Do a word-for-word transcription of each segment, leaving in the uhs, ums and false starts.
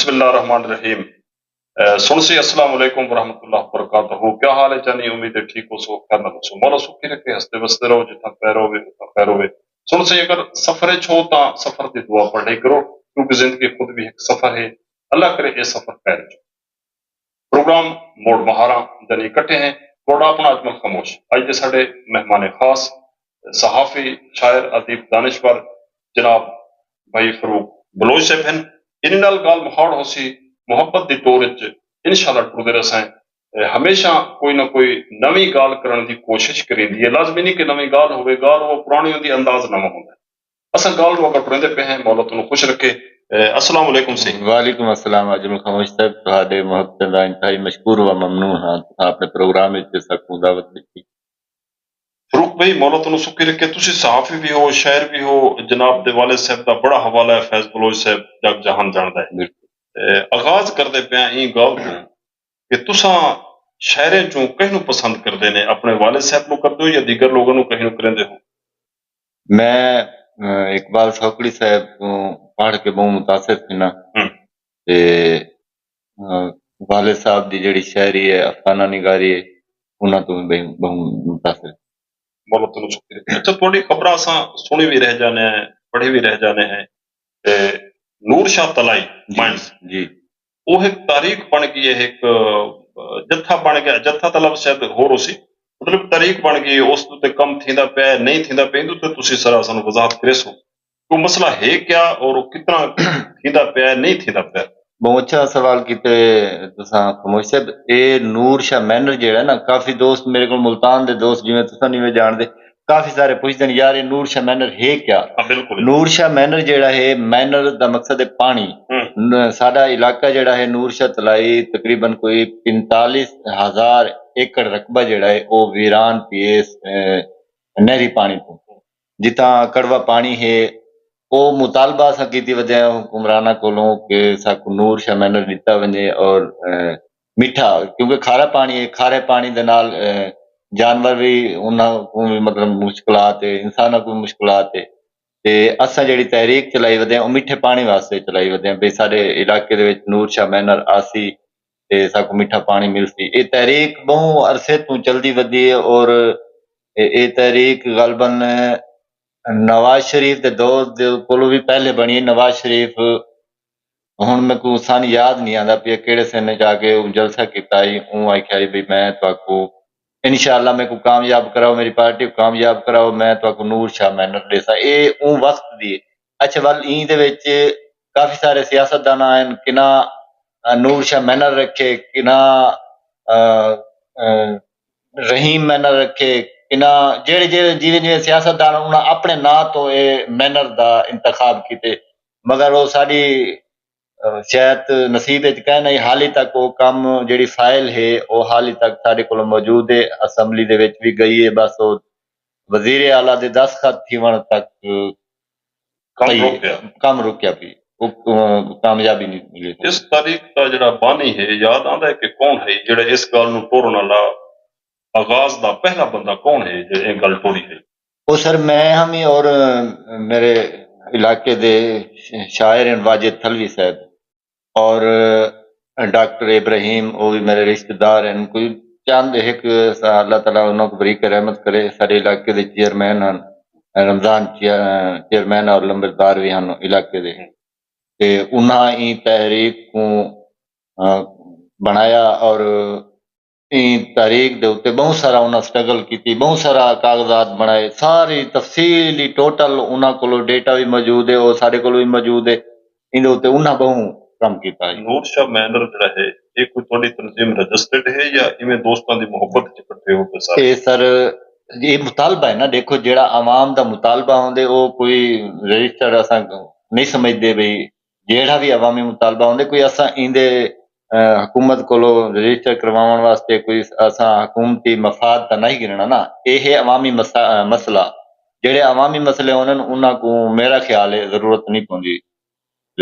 بسم اللہ الرحمن الرحیم۔ سنسی، السلام علیکم ورحمۃ اللہ وبرکاتہ۔ کیا حال ہے جانی؟ امید ہے ٹھیک ہو سو، خیر نال ہو سو۔ مولا سکھی رکھے، ہستے وستے رہو، جتھاں پیر ہوے اتھاں خیر ہوے۔ سنسی، اگر سفر اچ ہو تاں سفر دی دعا پڑھ لئی کرو، کیونکہ زندگی خود بھی ایک سفر ہے۔ اللہ کرے اے سفر خیر اچ ہو۔ پروگرام موڑ مہاراں جانی اکٹھے ہیں، تہاڈا اپنا اجمل خاموش۔ اج دے ساڈے مہمان خاص صحافی، شاعر، ادیب، دانشور جناب بھائی فاروق بلوچ صاحب ہن۔ انہاں نال گالھ مہاڑ ہوسی، محبت دی ٹور اچ انشاءاللہ ٹردے رہساں۔ اے ہمیشہ کوئی نہ کوئی نویں گالھ کرݨ دی کوشش کریندی ہے۔ لازمی نہیں کہ نویں گالھ ہووے، گالھ ہووے پراݨی ہوندی، انداز نواں ہوندا ہے۔ اساں گالھ نو اگاں ٹریندے پئے ہیں، مولا تانوں خوش رکھے۔ اے، السلام علیکم سئیں۔ وعلیکم السلام اجمل خاموش صاحب، تہاڈے محبتیں دا انتہائی مشکور و ممنون ہاں۔ تساں اپݨے پروگرام وچ ساکوں دعوت ݙتی۔ فاروق بھائی، مولا تانوں سکھی رکھے۔ تسی صحافی بھی ہو، شاعر بھی ہو، جناب دے والد صاحب دا بڑا حوالہ ہے، فیض بلوچ صاحب جگ جہان جاندا ہے۔ بالکل۔ اے، آغاز کردے پئے ہیں ایں گالھ توں کہ تساں شاعریں چوں کہیں نوں پسند کردے نے، اپݨے والد صاحب نوں کردے ہو یا دیگر لوگاں نوں کہیں نوں کریندے ہو؟ میں، اے، اقبال سوکڑی صاحب کوں پڑھ کے بہوں متاثر تھینا۔ ہوں۔ تے، اے، والد صاحب دی جڑی شاعری ہے، افسانہ نگاری ہے، انہاں توں میں بہوں، بہوں متاثر۔ مولا تانوں سکھی رکھے۔ اچھا، تہاڈی خبراں اساں سݨی وی رہ جانے ہیں، پڑھی وی رہ جانے ہیں۔ تے نور شاہ تلائی، جی، مائنز۔ جی۔ او ہک تحریک بݨ ڳئی ہے، ہک، اے، جتھا بݨ ڳیا، جتھا تاں لفظ شاید ہور ہوسی، مطلب تحریک بݨ ڳئی ہے، اس تے کم تھیندا پیا ہے، نہیں تھیندا پیا، ایندے تے تسی ذرا سانوں وضاحت کریسو کہ او مسئلہ ہے کیا اور او کتنا تھیندا پیا ہے، نہیں تھیندا پیا؟ بہوں اچھا سوال کیتے تساں خاموش صاحب۔ اے نور شاہ مینر جیڑھا ہے نا، کافی دوست میرے کول، ملتان دے دوست، جیویں تساں نہیں ڄاݨدے، کافی سارے پچھدن، یار، اے نور شاہ مینر ہے کیا؟ ہاں، بالکل۔ نور شاہ مینر جیڑھا ہے، مینر دا مقصد ہے پاݨی۔ ہوں۔ ن-، ساݙا علاقہ جیڑھا ہے نور شاہ تلائی، تقریباً کوئی پینتالیس ہزار ایکڑ رقبہ جیڑھا ہے، او ویران پئے، اے، نہری پاݨی توں۔ جتھاں کڑوا پاݨی ہے، او مطالبہ اساں کیتی ودے ہیں حکمراناں کولوں کہ ساکوں نور شاہ مینر ݙتا ونڄے اور، اے، میٹھا، کیونکہ کھارا پاݨی ہے، کھارے پاݨی دے نال، اے، جانور وی، انہاں کوں وی مطلب مشکلات ہے، انساناں کوں وی مشکلات ہے۔ تے اساں جیڑھی تحریک چلائی ودے ہیں، او میٹھے پاݨی واسطے چلائی ودے ہیں، بھئی ساݙے علاقے دے وچ نور شاہ مینر آسی تے ساکوں میٹھا پاݨی ملسی۔ اے تحریک بہوں عرصے توں چلدی ودی ہے اور اے، اے تحریک غالباً نواز شریف دے دور دے کولوں وی پہلے بݨی ہے۔ نواز شریف، ہݨ میکوں سن یاد نہیں آندا پیا کیڑھے سن اچ آ کے اوں جلسہ کیتا ہئی، اوں آکھیا ہئی بھئی میں تہاکوں انشاءاللہ میکوں کامیاب کراؤ، میری پارٹی کوں کامیاب کراؤ، میں تہاکوں نور شاہ مینر ݙیساں۔ اے اوں وقت دی ہے۔ اچھا، ول ایں دے وچ کافی سارے سیاستدان آئن، کناں، آ، نور شاہ مینر رکھے، کناں، آ، آ، رحیم مینر رکھے، کناں جیڑھے جیڑھے جیویں جیویں سیاستدان انہاں اپݨے ناں توں اے مینر دا انتخاب کیتے، مگر او ساݙی، آ، شاید نصیب اچ کائے نہ ہئی۔ حالی تک او کم جیڑھی فائل ہے، او حالی تک ساݙے کولوں موجود ہے، اسمبلی دے وچ وی ڳئی ہے، بس او وزیر اعلیٰ دے دستخط تھیوݨ تک کم پئی، رک ڳیا۔ کم رکیا پئی، او، آ، کامیابی نہیں ملی۔ اس تحریک دا جیڑھا بانی ہے، یاد آندا ہے کہ کون ہے جیڑھا اس ڳالھ نوں ٹورݨ والا، آغاز دا پہلا بندہ کون ہے جیڑھے اے ڳالھ ٹوری ہے؟ او سر، میں ہم ہی اور، آ، میرے علاقے دے شاعر ہیں واجد تھلوی صاحب اور، آ، ڈاکٹر ابراہیم، او وی میرے رشتہ دار ہیں۔ کوئی چند ہک سا-، اللہ تعالیٰ انہاں کوں بریک رحمت کرے، ساݙے علاقے دے چیئرمین ہن، رمضان چیئر-، چیئرمین اور لمبردار وی ہن علاقے دے۔ تے انہاں ایں تحریک کوں، آ، بݨایا اور ایں تحریک دے اتے ٻہوں سارا انہاں سٹرگل کیتی، ٻہوں سارا کاغذات بݨائے، ساری تفصیلی ٹوٹل انہاں کولوں ڈیٹا وی موجود ہے، او ساݙے کولوں وی موجود ہے۔ ایندے اتے انہاں ٻہوں کم کیتا ہے۔ نور شاہ مینر جیڑھا ہے، اے کوئی تہاݙی تنظیم رجسٹرڈ ہے یا ایویں دوستاں دی محبت اچ اکٹھے ہو کے سارے؟ اے سر، اے مطالبہ ہے نا، ݙیکھو جیڑھا عوام دا مطالبہ ہوندے، او کوئی رجسٹرڈ اساں نہیں سمجھدے بھئی جیڑھا وی عوامی مطالبہ ہوندے، کوئی اساں ایندے، آ، حکومت کولوں رجسٹر کرواوݨ واسطے کوئی اساں حکومتی مفاد تاں نہیں گھنݨا نا۔ اے ہے عوامی مسا-، آ، مسئلہ۔ جیڑھے عوامی مسئلے ہوندن، انہاں کوں میرا خیال ہے ضرورت نہیں پوندی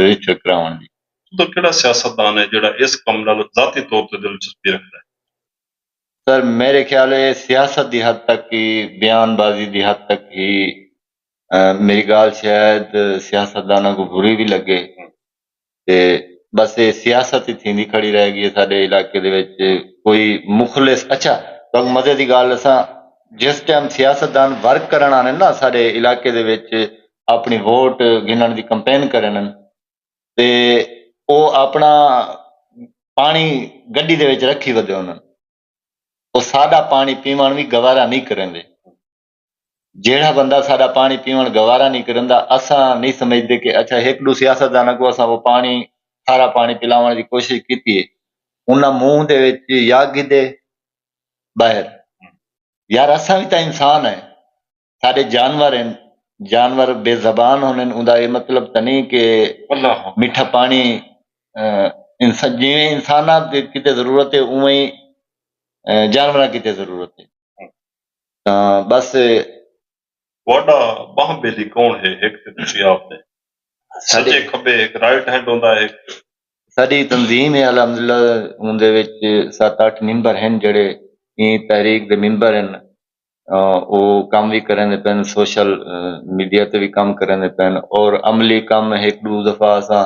رجسٹر کراوݨ دی۔ تہاݙا کیڑھا سیاستدان ہے جیڑھا اس کم نال ذاتی طور تے دلچسپی رکھدا ہے؟ سر، میرے خیال ہے سیاست دی حد تک ہی، بیان بازی دی حد تک ہی، آ، میری ڳالھ شاید سیاستداناں کوں بری وی لڳے۔ تے بس اے سیاست ہی تھیندی کھڑی رہ گئی ہے ساڈے علاقے دے وچ۔ کوئی مخلص، اچھا، تہاکوں مزے دی گالھ ڈساں، جس ٹائم سیاستدان ورک کرن آندے نا ساڈے علاقے دے وچ، اپنی ووٹ گھنن دی کمپین کرن، تے او اپنا پانی گڈی دے وچ رکھی ودے ہونن۔ او ساڈا پانی پیون وی گوارا نہیں کریندے۔ جیڑھا بندہ ساڈا پانی پیون گوارا نہیں کریندا، اساں نہیں سمجھدے کہ اچھا، ہک ڈو سیاستداناں کوں اساں او پانی، کھارا پانی پلاون دی کوشش کیتی ہے، انہاں منہ دے وچ یا گھدے باہر۔ یار، اساں وی تاں انسان ہیں، ساڈے جانور ہیں، جانور بے زبان ہوندن، اوندا اے مطلب تاں نہیں کہ اللہ۔ میٹھا پانی، انسان، جیویں انساناں دے کیتے ضرورت ہے، اوویں جانوراں کیتے ضرورت ہے۔ تاں بس۔ تہاڈا ٻانہہ ٻیلی کون ہے؟ ہک تے تسی آپ نے، ساڈے سجے کھبے ہک رائٹ ہینڈ ہوندا ہے۔ ساڈی تنظیم ہے الحمدللہ، اوندے وچ ست اٹھ ممبر ہن جڑے ایں تحریک دے ممبر ہن۔ او کم وی کریندے پن، سوشل میڈیا تے وی کم کریندے پن، اور عملی کم ہک ڈو دفعہ اساں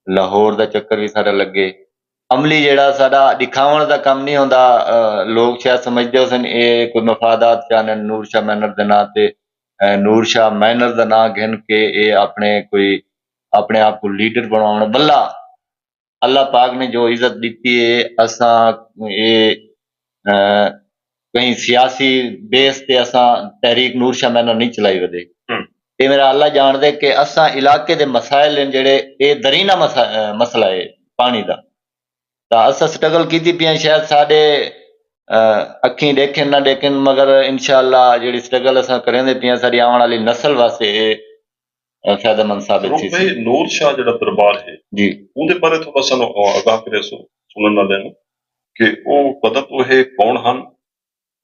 لاہور دا چکر وی ساڈا لگے۔ عملی جیڑھا ساڈا ڈکھاون دا کم نہیں ہوندا، لوگ شاید سمجھدے ہوسن اے کوئی مفادات چاہندن نور شاہ مینر دے ناں تے۔ نور شاہ مینر دا ناں گھن کے اے اپنے کوئی، اپنے آپ کو لیڈر بنواون، بلا اللہ پاک نے جو عزت ڈتی ہے، اساں اے کہیں سیاسی بیس تے اساں تحریک نور شاہ مینر نہیں چلائی ودے۔ اے میرا اللہ جان دے کہ اساں علاقے دے مسائل ہیں جڑے، اے درینہ مسئلہ ہے پانی دا، تاں اساں سٹرگل کیتی پیاں، شاید ساڈے اکھیں ڈیکھن نہ ڈیکھن، مگر انشاءاللہ جڑی سٹرگل اساں کریندے پیاں، ساڈی آون والی نسل واسطے اے فائدہ مند ثابت تھی سی۔ نور شاہ جڑا دربار ہے، جی، اوندے بارے تھوڑا سانو آگاہ کرے سو سنن والے نوں کہ او کداں تو ہے، کون ہن،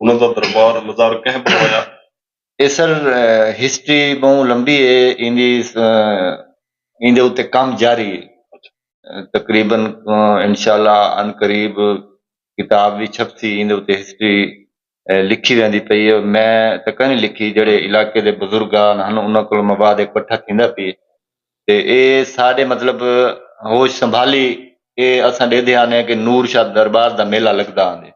انہاں دا دربار مزار کہیں بنوایا؟ اے سر، ہسٹری بہوں لمبی ہے، ایندی ایندے اتے کم جاری ہے۔ تقریباً انشاءاللہ عن قریب کتاب وی چھپسی، ایندے اتے ہسٹری لکھی ویندی پئی ہے۔ میں تاں کائنی لکھی، جڑے علاقے دے بزرگان ہن انہاں کولوں مواد اکٹھا تھیندا پئے، تے اے ساڈے مطلب ہوش سنبھالی، اے اساں ڈیدھے آنے کہ نور شاہ دربار دا میلہ لگدا آندے۔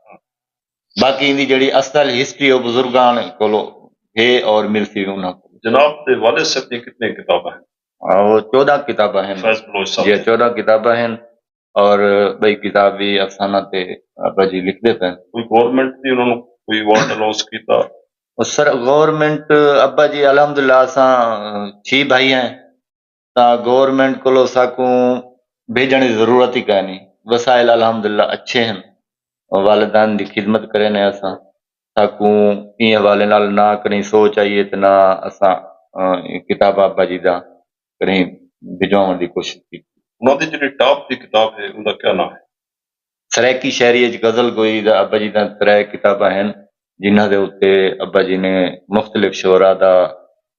باقی ایندی جڑی اصل ہسٹری او بزرگان کولو ہے اور ملسی وی انہاں کولو۔ جناب دے والد صاحب دی کتنے کتاباں ہیں؟ او چودہ کتاباں ہیں۔ فیض بلوچ صاحب جی، چودہ کتاباں ہیں۔ اور بئی کتاب بھی افسانہ تے ابا جی لکھدے پئے۔ کوئی گورنمنٹ دی انہاں نوں کوئی ایوارڈ اناؤنس کیتا؟ او سر، گورنمنٹ، ابا جی الحمدللہ اساں چھی بھائی ہیں، تاں گورنمنٹ کولو ساکوں بھیجݨ دی ضرورت ہی کائنی، وسائل الحمدللہ اچھے ہن، والدین دی خدمت کرینے اساں، ساکوں ایں حوالے نال نہ کہیں سوچ آئی ہے تے نہ اساں کتاب ابا جی دا کہیں بھجواوݨ دی کوشش کیتی۔ انہاں دی جڑی ٹاپ دی کتاب ہے، اوندا کیا ناں ہے؟ سرائیکی شاعری اچ غزل گوئی دا ابا جی دا ترے کتاباں ہن، جنہاں دے اتے ابا جی نے مختلف شعراء دا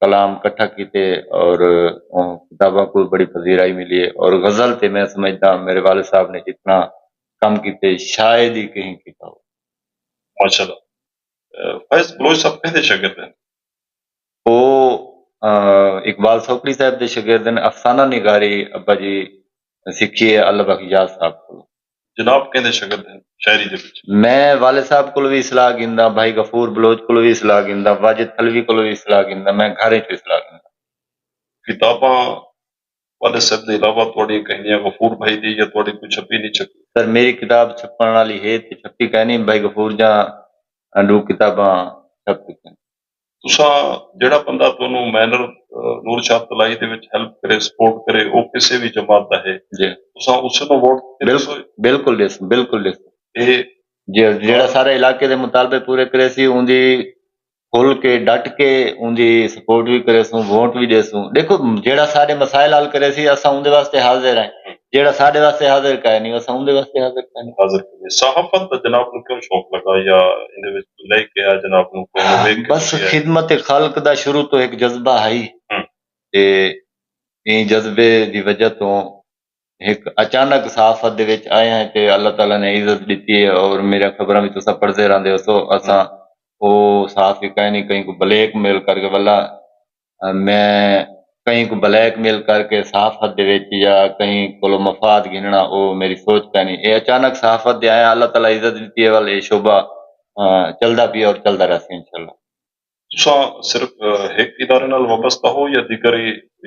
کلام کٹھا کیتے اور کتاباں کوں بڑی پذیرائی ملی ہے۔ اور غزل تے میں سمجھدا میرے والد صاحب نے جتنا کم کیتے، شاید ہی کہیں کیتا ہو۔ ماشاءاللہ۔ فیض بلوچ صاحب کہیں دے شاگرد ہیں؟ او اقبال سوکڑی صاحب دے شاگرد ہیں۔ افسانہ نگاری ابا جی سکھی ہے اللہ بخش یار صاحب کولوں۔ جناب کہیں دے شاگرد ہیں شاعری دے وچ؟ میں والد صاحب کولوں وی اصلاح گھندا، بھائی غفور بلوچ کولوں وی اصلاح گھندا، واجد علوی کولوں وی اصلاح گھندا، میں گھر وچ وی اصلاح گھندا۔ کتاباں والد صاحب دے علاوہ تہاڈیاں کہیں دیاں غفور بھائی دی یا تہاڈی کوئی چھپی نہیں چھپی؟ سر، میری کتاب چھپݨ والی ہے تے چھپی کائنی، بھائی غفور دیاں ݙو کتاباں چھپ چکیاں۔ تساں جیڑھا بندہ تہانوں مینر نور شاہ تلائی دے وچ ہیلپ کرے، سپورٹ کرے، او کسے وی جماعت دا ہے، جی۔ تساں اسے نوں ووٹ تے ڈیسو؟ بالکل ڈیسوں، بالکل ڈیسوں۔ اے جیڑھا سارے علاقے دے مطالبے پورے کریسی، اوندی کھل کے ڈٹ کے اوندی سپورٹ وی کریسوں، ووٹ وی ڈیسوں۔ ڈیکھو، جیڑھا ساڈے مسائل حل کریسی اساں اوندے واسطے حاضر ہیں، جیڑھا ساڈے واسطے حاضر کائنی اساں اوندے واسطے حاضر کائنی۔ حاضر کائنی۔ صحافت دا جناب نوں کیوں شوق لگا یا ایندے وچ لے کے آ جناب نوں کوئی ویکھ کے بس خدمت خلق دا شروع تو ہک جذبہ ہئی تے ایں جذبے دی وجہ توں ہک اچانک صحافت دے وچ آئے ہیں تے اللہ تعالیٰ نے عزت ڈتی ہے اور میرے خبراں وی تساں پڑھدے رہندے ہو سو اساں او صحافی کائنی کہیں کو بلیک میل کر کے ولا میں کہیں کوں بلیک میل کر کے صحافت دے وچ یا کہیں کولوں مفاد گھنݨا، او میری سوچ کائنی۔ اے اچانک صحافت دے آیاں، اللہ تعالیٰ عزت ݙتی ہے، ول اے شعبہ، آ، چلدا پیا اور چلدا رہسی انشاءاللہ۔ تساں صرف ہک ادارے نال وابستہ ہو یا دیگر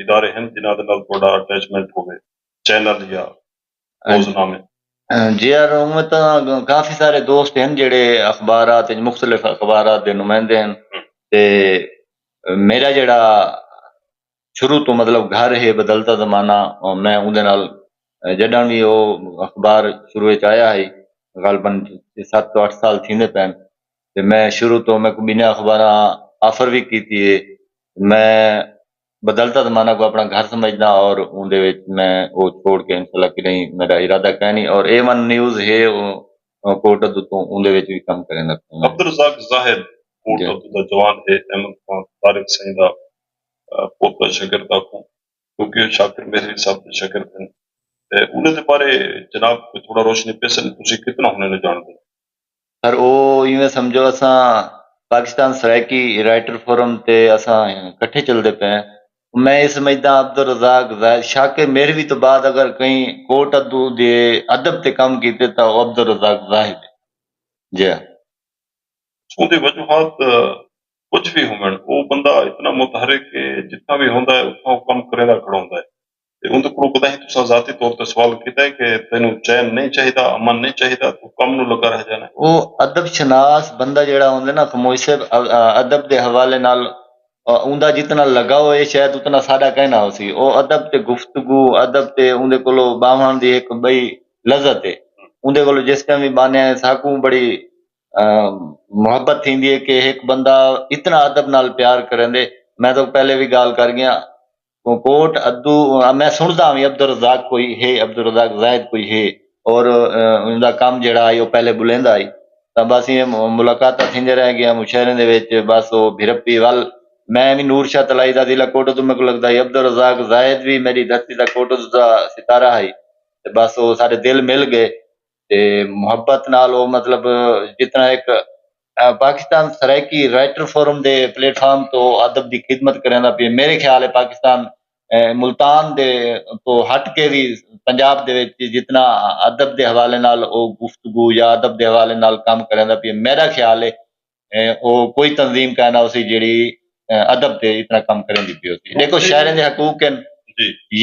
ادارے ہن جنہاں دے نال تہاݙا اٹیچمنٹ ہووے، چینل یا روزنامے؟ جی یار، اونویں تاں کافی سارے دوست ہن جیڑھے اخبارات وچ، مختلف اخبارات دے نمائندے ہن، تے میݙا جیڑھا شروع توں مطلب گھر ہے بدلتا زمانہ، میں اوندے نال جݙݨ وی او اخبار شروع وچ آیا ہئی، غالباً ست توں اٹھ سال تھیندے پئن، تے میں شروع توں، میکوں ٻنہاں اخباراں آفر وی کیتی ہے۔ میں بدلتا زمانہ کوں اپݨا گھر سمجھداں اور اوندے وچ میں او چھوڑ کے انشاءاللہ کݙاہیں، میݙا ارادہ کائنی۔ اور اے ون نیوز ہے، او کوٹ ادو توں، اوندے وچ وی کم کریندا پیا۔ عبدالرزاق زاہد کوٹ ادو دا جوان ہے، احمد خان طارق سئیں دا پوتا شاگرد آکھوں، کیونکہ شاکر مہروی صاحب دے شاگرد ہن، تے انہاں دے بارے جناب کوئی تھوڑا روشنی پیسن؟ تسی کتنا ہن انہاں ڄاݨدے؟ سر، او ایویں سمجھو، اساں پاکستان سرائیکی رائٹر فورم تے اساں کٹھے چلدے پئے ہیں۔ میں اے سمجھداں عبدالرزاق زاہد، شاکر مہروی توں بعد اگر کہیں کوٹ ادو دے ادب تے کم کیتے تاں او عبدالرزاق زاہد ہے۔ جی ہاں۔ اوندے وجوہات کجھ وی ہوون، او بندہ اتنا متحرک ہے، جتھاں وی ہوندا ہے اتھاں او کم کریندا کھڑا ہوندا ہے۔ تے اوندے کولوں کداہیں تساں ذاتی طور تے سوال کیتا ہے کہ تینوں چین نئیں چاہیدا، امن نئیں چاہیدا، توں کم نوں لگا رہ جانا ہے؟ او ادب شناس بندہ جیڑھا ہوندے نا خموش صاحب، ادب دے حوالے نال اوندا جتنا لگاؤ ہے شاید اتنا ساڈا کائنا ہوسی۔ او ادب تے گفتگو، ادب تے اوندے کولو باہوݨ دی ہک بئی لذت ہے۔ اوندے کولو جس ٹائم وی باہنے ہیں ساکوں بڑی محبت تھیندی ہے کہ ہک بندہ اتنا ادب نال پیار کریندے۔ میں تہاکوں پہلے وی گالھ کر گیاں، کوٹ ادو میں سݨدا ہاویں عبدالرزاق کوئی ہے، عبدالرزاق زاہد کوئی ہے، اور اوندا کم جیڑھا ہئی او پہلے ٻلیندا ہئی۔ تاں بس ایویں ملاقاتاں تھیندے رہ گیاں مشاعریں دے وچ، بس او بھرپی ول میں وی نور شاہ تلائی دا ضلع کوٹ ادو میکوں لڳدا ہئی، عبدالرزاق زاہد وی میݙی دھرتی دا کوٹ ادو دا ستارہ ہئی، تے بس او ساݙے دل مل ڳئے۔ تے محبت نال او مطلب جتنا ہک پاکستان سرائیکی رائٹر فورم دے پلیٹ فارم توں ادب دی خدمت کریندا پئے۔ میرے خیال ہے پاکستان ملتان دے توں ہٹ کے وی پنجاب دے وچ جتنا ادب دے حوالے نال او گفتگو یا ادب دے حوالے نال کم کریندا پئے، میرا خیال ہے او کوئی تنظیم کائنا ہوسی جیڑھی ادب تے اتنا کم کریندی پئی ہوسی۔ ݙیکھو شاعریں دے حقوق ہن،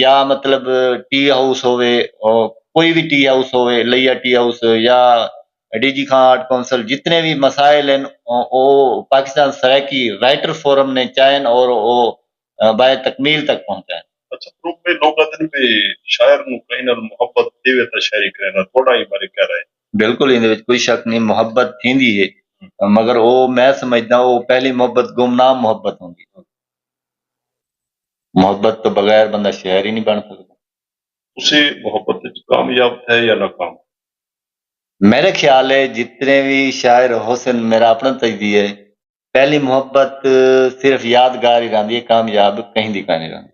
یا مطلب ٹی ہاؤس ہووے، کوئی وی ٹی ہاؤس ہووے، لیا ٹی ہاؤس یا ڈی جی خان آرٹ کونسل، جتنے وی مسائل ہن او پاکستان سرائیکی رائٹر فورم نے چائن اور او بائے تکمیل تک پہنچائن۔ اچھا، پروگرام میں لوگ آدھن کہ شاعر نوں کہیں نال محبت تھیوے تاں شاعری کریندا، تہاݙا ایں بارے کیا رائے؟ بالکل، ایندے وچ کوئی شک نئیں، محبت تھیندی ہے، مگر او میں سمجھداں او پہلی محبت گمنام محبت ہوندی ہے۔ محبت توں بغیر بندہ شاعر ہی نئیں بݨ سڳدا۔ تسی محبت وچ کامیاب تھئے یا ناکام؟ میݙے خیال ہے جتنے وی شاعر ہوسن، میݙا اپݨا تجزیہ ہے، پہلی محبت صرف یادگار ہی رہندی ہے، کامیاب کہیں دی کائنی رہندی،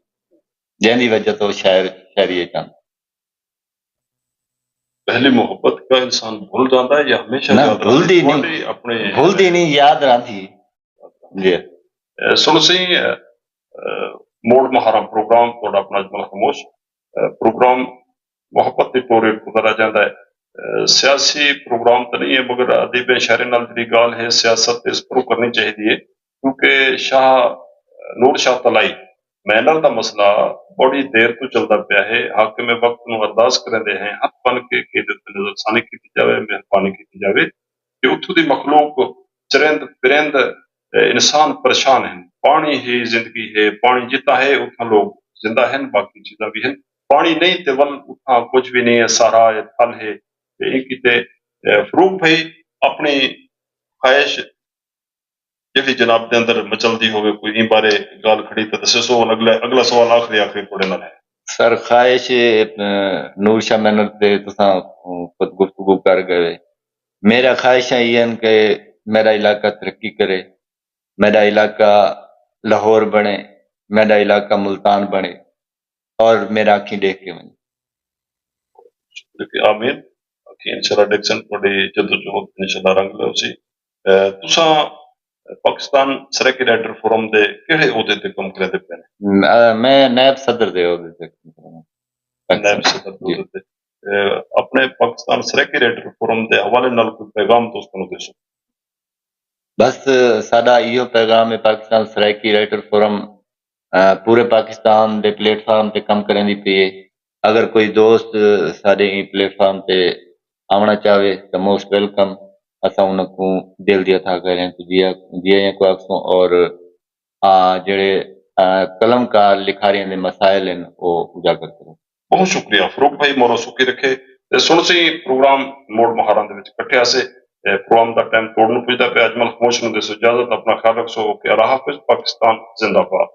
جیندی وجہ توں شاعر شاعری اچ آندا۔ پہلی محبت کا انسان بھل جاندا ہے یا ہمیشہ نہ، یاد رہندی؟ بھلدی نہیں، تہاݙے اپݨے بھلدی نہیں، یاد رہندی۔ جی۔ سݨسیں، موڑ مہاراں پروگرام تہاݙا اپݨا اجمل خاموش، پروگرام محبت دے پورے گزارا جاندا ہے۔ سیاسی پروگرام تاں نہیں ہے، مگر ادیبیں شاعریں نال جیڑھی ڳالھ ہے سیاست تے اس پروں کرنی چاہیدی ہے، کیونکہ شاہ نور شاہ تلائی مینر دا مسئلہ بڑی دیر توں چلدا پیا ہے۔ حاکم وقت نوں ارداس کریندے ہیں، ہتھ بن کے قیدت تے نظر ثانی کیتی جاوے، مہربانی کیتی جاوے کہ اتھوں دی مخلوق، چرند پرند، انسان پریشان ہن۔ پاݨی ہی زندگی ہے، پاݨی جتھاں ہے اتھاں لوگ زندہ ہن، باقی چیزاں وی ہن۔ پاݨی نئیں تے ول اتھاں کجھ وی نئیں ہے، صحرا ہے، تھل ہے۔ تے ایں کیتے فروغ بھائی اپݨی خواہش جیڑھی جناب دے اندر مچلدی ہووے، کوئی ایں بارے ڳالھ کھڑی تاں ݙسیسو۔ ہݨ اڳلے اڳلا سوال آخری آخری تہاݙے نال ہے۔ سر خواہش نور شاہ مینر تے تساں خود گفتگو کر ڳئے، میݙا خواہشاں ایہن کہ میݙا علاقہ ترقی کرے، میݙا علاقہ لاہور بݨے، میݙا علاقہ ملتان بݨے اور میݙا اکھیں ݙیکھ کے ونڄے۔ آمین۔ اکھیں انشاءاللہ ݙیکھسن، تہاݙی جدوجہد انشاءاللہ رنگ لیوسی۔ تساں پاکستان سرائیکی رائٹر فورم دے کہڑے عہدے تے کم کریندے پئے نے؟ میں نائب صدر دے عہدے تے کم کریندے۔ نائب صدر دے عہدے تے۔ اپنے پاکستان سرائیکی رائٹر فورم دے حوالے نال کوئی پیغام دوستاں نوں ݙیسو؟ بس، ساݙا ایہو پیغام ہے، پاکستان سرائیکی رائٹر فورم پورے پاکستان دے پلیٹ فارم تے کم کریندی پئی ہے۔ اگر کوئی دوست ساݙے ایں پلیٹ فارم تے آوݨا چاہوے تاں موسٹ ویلکم۔ اساں انہاں کوں دل دیاں تھاں کریاں کوں جیاں جیاں کوں آکھسوں، اور جیڑھے قلم کار لکھاریاں دے مسائل ہن او اجاگر کروں۔ بہت شکریہ فروخ بھائی، مورا سکی رکھے۔ تے سنسی پروگرام موڑ مہاراں دے وچ کٹھے آسے۔ پروگرام دا ٹائم توڑ نوں پجدا پیا۔ اجمل خاموش نوں دیسو اجازت، اپنا خیال رکھسو۔ اوکے، اللہ حافظ، پاکستان زندہ باد۔